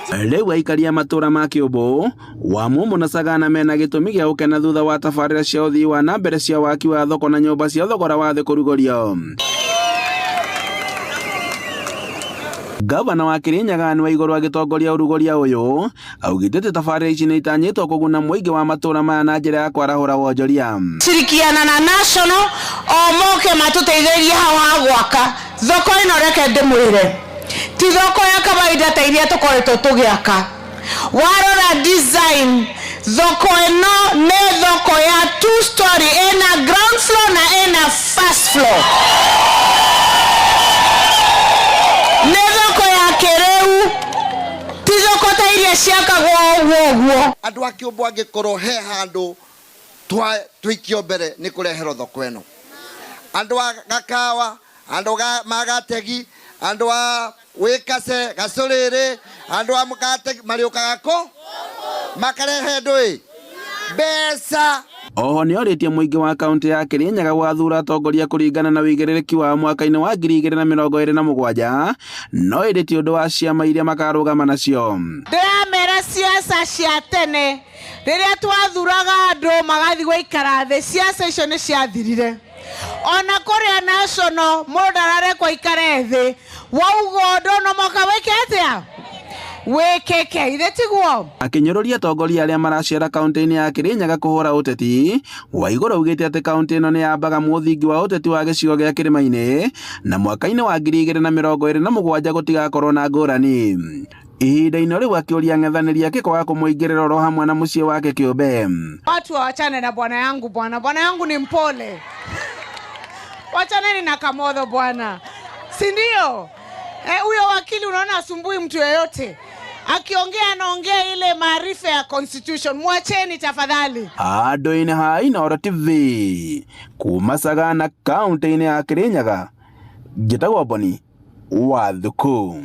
Rĩu aikari a matũra ma Kĩũmbũ, Wamumu na Sagana mena gĩtũmi gĩa gũkena thutha wa tabarĩra cia ũthii wa na mbere cia waki wa thoko na nyũmba cia thogora wa thĩ kũrugũrio. Gavana wa Kirinyaga Anne Waigũrũ agĩtongoria ũrugũria ũyũ augĩte atĩ tabarĩra ici nĩ itanyĩtwo kũguna mũingĩ wa matũra maya na njĩra ya kwarahũra wonjoria. Shirikiana na national o moke matũteithĩrĩrie hau ha gwaka thoko ĩno. Reke ndĩmwĩre, ti thoko ya kawaida ta iria tũkoretwo tũgĩaka. Warora design, thoko ĩno nĩ thoko ya two story, ĩna ground floor na ĩna first floor. Nĩ thoko ya kĩrĩu, ti thoko ta iria ciakagwo ũguo ũguo. Andũ a Kĩũmbũ, angĩkorwo he handũ tũikio mbere nĩ kũreherwo thoko ĩno. Andũ a Gakawa, andũ magategi, andũ a Wĩkase, Gacũrĩrĩ, andũ a Mũgategi marĩũkaga kũ makarehe ndũĩ mbeca. Oho nĩorĩtie mũingĩ wa kaunti ya Kirinyaga gũgathura atongoria kũringana na ũigĩrĩrĩki wao mwaka-inĩ wa 2027, no ĩndĩ ti ũndũ wa ciama iria makarũgama nacio. Ndĩramera siasa cia tene, rĩrĩa twathuraga andũ magathiĩ gũikara thĩ, siasa icio nĩ ciathirire. Ona kũrĩa national mũndũ ndararekwo aikare thĩ, wauga ũndũ no mũhaka wĩke atĩa? Wĩkĩke, ithe tiguo? Akĩnyũrũria atongoria arĩa maracera kaunti-inĩ ya Kirinyaga kũhũra ũteti, Waigũrũ augĩte atĩ kaunti ĩno nĩ yambaga mũthingi wa ũteti wa gĩcigo gĩa kĩrĩma-inĩ na mwaka-inĩ wa 2027 gũtigakorwo na ngũrani. Ihinda-inĩ rĩu akĩũria ang'ethanĩri ake kwaga kũmũingĩrĩra oro hamwe na mũciĩ wake kĩũmbe. Watu wawachane na bwana yangu bwana. Bwana yangu ni mpole. Wachaneni na Kamotho bwana, si ndio? Huyo wakili unaona asumbui mtu yeyote, akiongea anaongea ile maarifa ya constitution. Mwacheni tafadhali. Handũ-inĩ ha Inooro TV kuma Sagana kaunti-inĩ ya Kirinyaga, njĩtagwo Boni wa Thuku.